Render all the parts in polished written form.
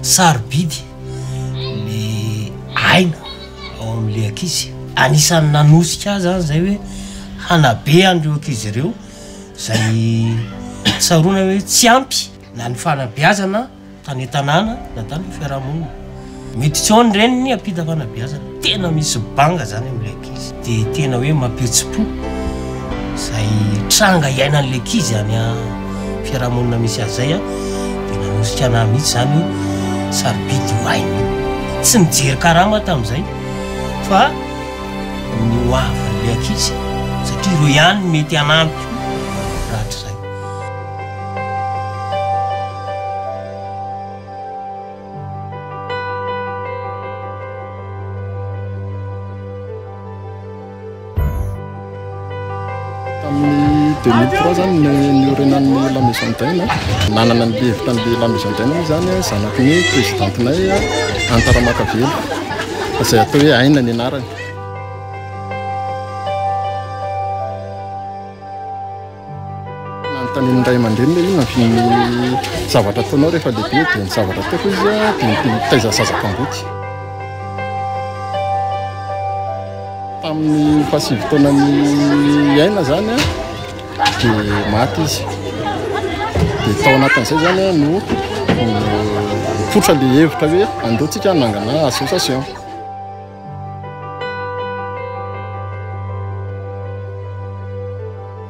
Sarobidy le aina ao amin'le ankizy. Anisan'ny nanosika ahy zany zay hoe hanabe an'ireo ankizy ireo izay tsaroana hoe tsy ampy na ny fanabeazana tany an-tanàna na tany amin'ny fiarahamonina. Mety tsy ao ny reniny hampita fanabeazana. Tena misy banga zany amin'ilay ankizy. Dia tena hoe mampihetsi-po izay tranga iainan'ilay ankizy any fiarahamonina misy azy izay an. Dia nanosika anah mihitsy izany hoe sarobidy io aina io. Tsy nijery karama aho tamin'izay fa ny ho avin'ilay ankizy satria ireo ihany no mety hanampy koa rahatrizay. Tamin'ny 2003 zany no niorenan'ny La Maison d'Aina. Nanana ny hevitra an'ilay La Maison d'Aina moa zany zanaky ny présidentinay Anta Ramakavelo, izay atao hoe Aina ny anarany. Nanontanian'ny ray aman-dreniny hoe inona avy ny zavatra ataonao rehefa lehibe dia ny zavatra ataoko izy dia ny mitaiza zaza kamboty. Tamin'ny fahasivy taonan'i Aina izany dia maty izy. Dia tao anatin'izay izany no nipoitra ilay hevitra hoe andao tsika hanangana association.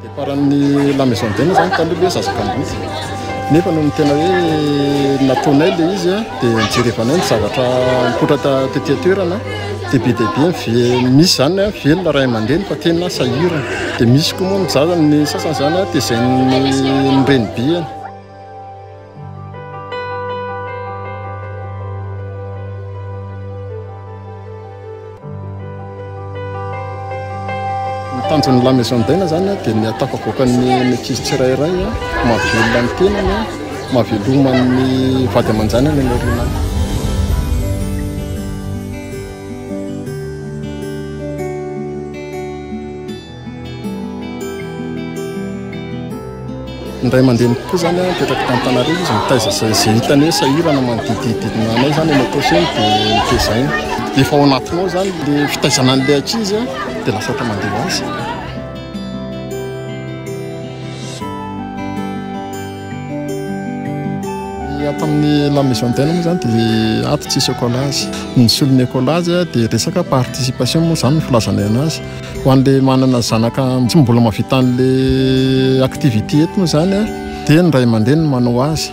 Départ-n'ny La Maison d'Aina zany taloha hoe zaza kamboty. Nefa nony tena hoe nataonay ilay izy dia nijerevanay ny zavatra nipoitra tety an-toerana dia be dia be ny ve- misy zany velona ray aman-dreny fa tena sahirana. Dia misy koa moa ny zaza ny sasany zany tezain'ny renibeny. Ny tanjon'ny La Maison d'Aina zany dia ny hahatafavoaka ny ankizy tsirairay, mahavelona ny tenany, mahaveloma ny vady aman-janany any aoriana any. Ny ray aman-dreniko koa zany mipetraka Antananarivo izy mitaiza izay izay hitany hoe sahirana manodidididina anay zany eny Antaosy eny dia tezaina. Efa ao anatinao zany le fitaizana an'ilay ankizy dia lasa ohatra mandeha ho azy. Ny ato amin'ny La Maison d'Aina moa zany dia ato tsisy écolage. Ny solon'ny écolage dia resaka participation moa zany no filazanay anazy. Ho an'ilay manana zanaka tsy mbola mahavita an'ilay activité eto moa izany dia ny ray aman-dreny no manao azy.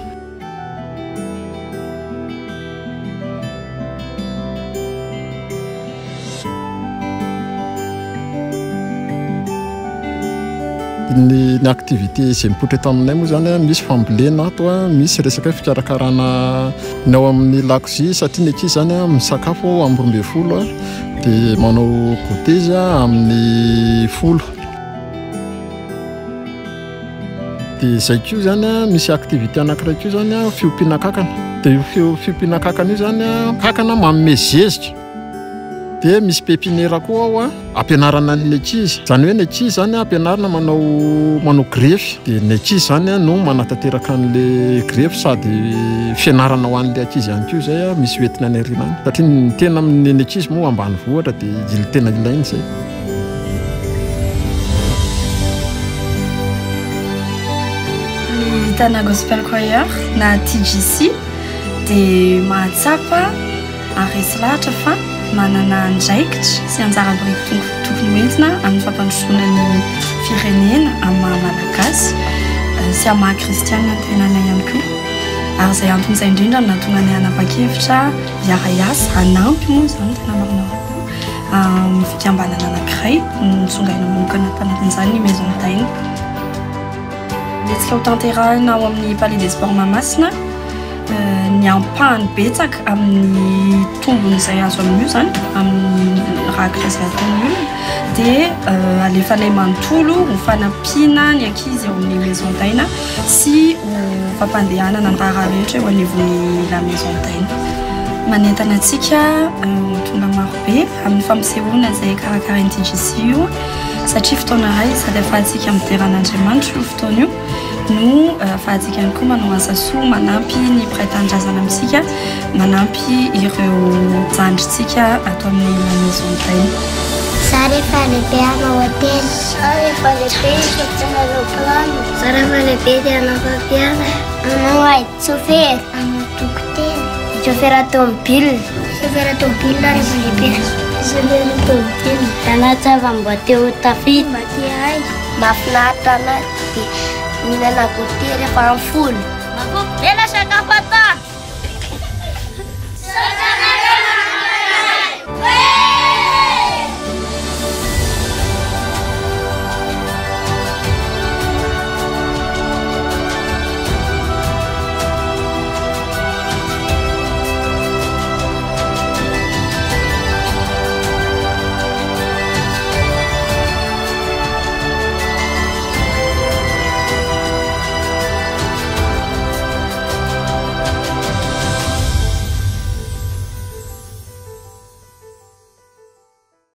Ny ny activité izay mipoitra eto aminay moa izany misy fambolena ato, misy resaka hoe fikarakarana ny ao amin'ny lakozia satria ny ankizy izany misakafo amin'ny 12. Dia manao goûter izy amin'ny folo. Dia izay koa izany an, misy activité anankiray koa izany an, fiompiana kankana. Dia io fiompiana kankana io izany an, kankana manome zezika. Dia misy pépinière koa ao an, ampianarana ny ankizy. Izany hoe ny ankizy izany ampianarina manao manao grefy. Dia ny ankizy izany no manatanteraka an'ilay grefy sady fianarana ho an'ilay ankizy ihany koa izay misy hoentina any aoriana any. Satria ny tena amin'ny ny ankizy moa ambanivohitra dia il tena ilaina izay. Ny Tana Gospel Choir na TGC dia mahatsapa ary resy lahatra fa manana andraikitra sy anjara biriky tokony ho entina amin'ny fampandrosoana ny firenena amin'ny maha Malagasy sy amin'ny maha kristianina ny tenanay ihany koa. Ary izay antony izay indrindra no nahatonga anay hanapa-kevitra hiara-hiasa, hanampy moa izany tena marina kokoa amin'ny fikambanana anankiray notsongaina manokana tanatin'izany ny Maison d'Aina. Hetsika hotanterahina ao amin'ny Palais des Sports Mahamasina ny ampahany betsaka amin'ny tombony izay azo amin'io izany, amin'ny rakitra izay ataon'ny olona dia alefanay manontolo ho fanampiana ny ankizy ao amin'ny Maison d'Aina sy ho fampandehanana ny raharaha rehetra eo anivon'ny La Maison d'Aina. Manentana antsika ho tonga marobe amin'ny fampisehoana izay karakarain'ny TGC io satria fotoana iray sady ahafahantsika midera an'Andriamanitra io fotoana io. no ahafahantsika ihany koa manao asa soa manampy ny mpiray tanindrazana amintsika, manampy ireo zandrintsika ato amin'ny La Maison d'Aina. Za rehefa lehibe hanao hotely. Za rehefa lehibe hisaotra roplano. Za rehefa lehibe dia hanao mpampianatra. Hanao aide-chauffeur. Hanao dokotera. Chauffeur tomobile. Chauffeur tomobile rehefa lehibe. Chauffeur tomobile. Tana mba te ho tafita. Mba te hahay. Mahafinaritra anahy dia mihinana goûter rehefa amin'ny folo. Mafoko be la sakafo atoandro. Misaotra.